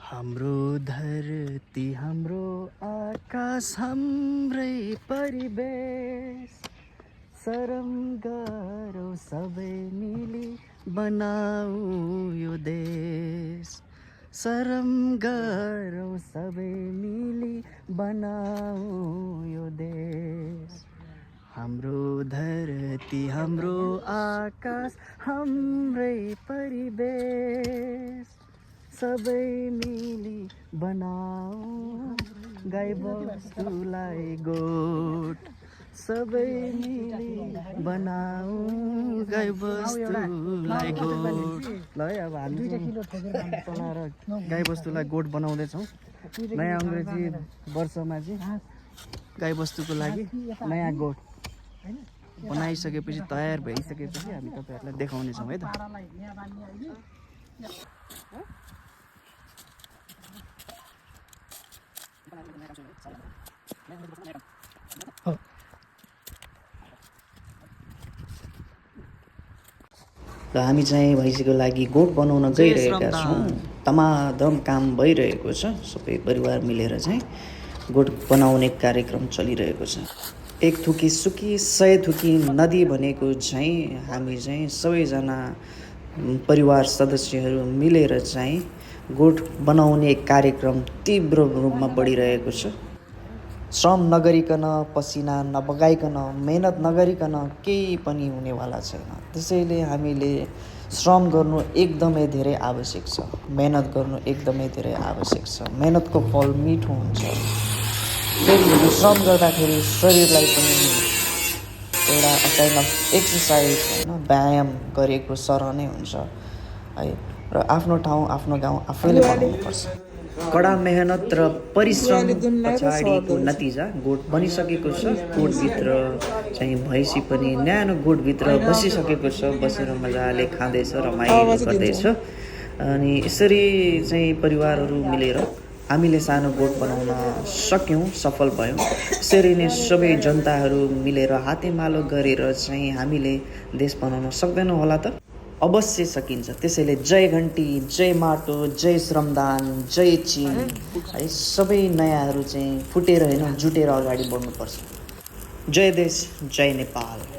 हाम्रो धरती हाम्रो आकाश हाम्रै परिवेश शरम गरौँ सबै मिली बनाऊ यो देश शरम गरौँ सबै मिली बनाऊ यो देश हाम्रो धरती हाम्रो आकाश हाम्रै परिवेश सबै मिली बनाऊ गाई बस्तुलाई गोठ सबै मिली बनाऊ गाई बस्तुलाई गोठ ल है अब हामी चलाएर गाई बस्तुलाई गोठ बनाउँदैछौँ नयाँ अङ्ग्रेजी वर्षमा चाहिँ गाई बस्तुको लागि नयाँ गोठ बनाइसकेपछि तयार भइसकेपछि हामी तपाईँहरूलाई देखाउनेछौँ है त र हामी चाहिँ भैँसीको लागि गोठ बनाउन गइरहेका छौँ तमाधम काम भइरहेको छ सबै परिवार मिलेर चाहिँ गोठ बनाउने कार्यक्रम चलिरहेको छ एक थुकी सुकी 100 थुकी नदी भनेको चाहिँ हामी चाहिँ सबैजना परिवार सदस्यहरू मिलेर चाहिँ गोठ बनाउने कार्यक्रम तीव्र रूपमा बढिरहेको छ श्रम नगरिकन पसिना नबगाइकन मेहनत नगरिकन केही पनि हुनेवाला छैन त्यसैले हामीले श्रम गर्नु एकदमै धेरै आवश्यक छ मेहनत गर्नु एकदमै धेरै आवश्यक छ मेहनतको फल मिठो हुन्छ फेरि श्रम गर्दाखेरि शरीरलाई पनि एउटा काइन्ड अफ एक्सर्साइज होइन व्यायाम गरेको सरह नै हुन्छ है र आफ्नो ठाउँ आफ्नो गाउँ आफैले बनाउनुपर्छ कडा मेहनत र परिश्रम पछाडिको नतिजा गोठ बनिसकेको छ गोठभित्र चाहिँ भैँसी पनि न्यानो गोठभित्र बसिसकेको छ बसेर मजाले खाँदैछ रमाइलो गर्दैछ अनि यसरी चाहिँ परिवारहरू मिलेर हामीले सानो गोठ बनाउन सक्यौँ सफल भयौँ यसरी नै सबै जनताहरू मिलेर हातेमालो गरेर चाहिँ हामीले देश बनाउन सक्दैनौँ होला त अवश्य सकिन्छ त्यसैले जय घन्टी जय माटो जय श्रमदान जय चिन है सबै नयाँहरू चाहिँ फुटेर होइन जुटेर अगाडि बढ्नुपर्छ जय देश जय नेपाल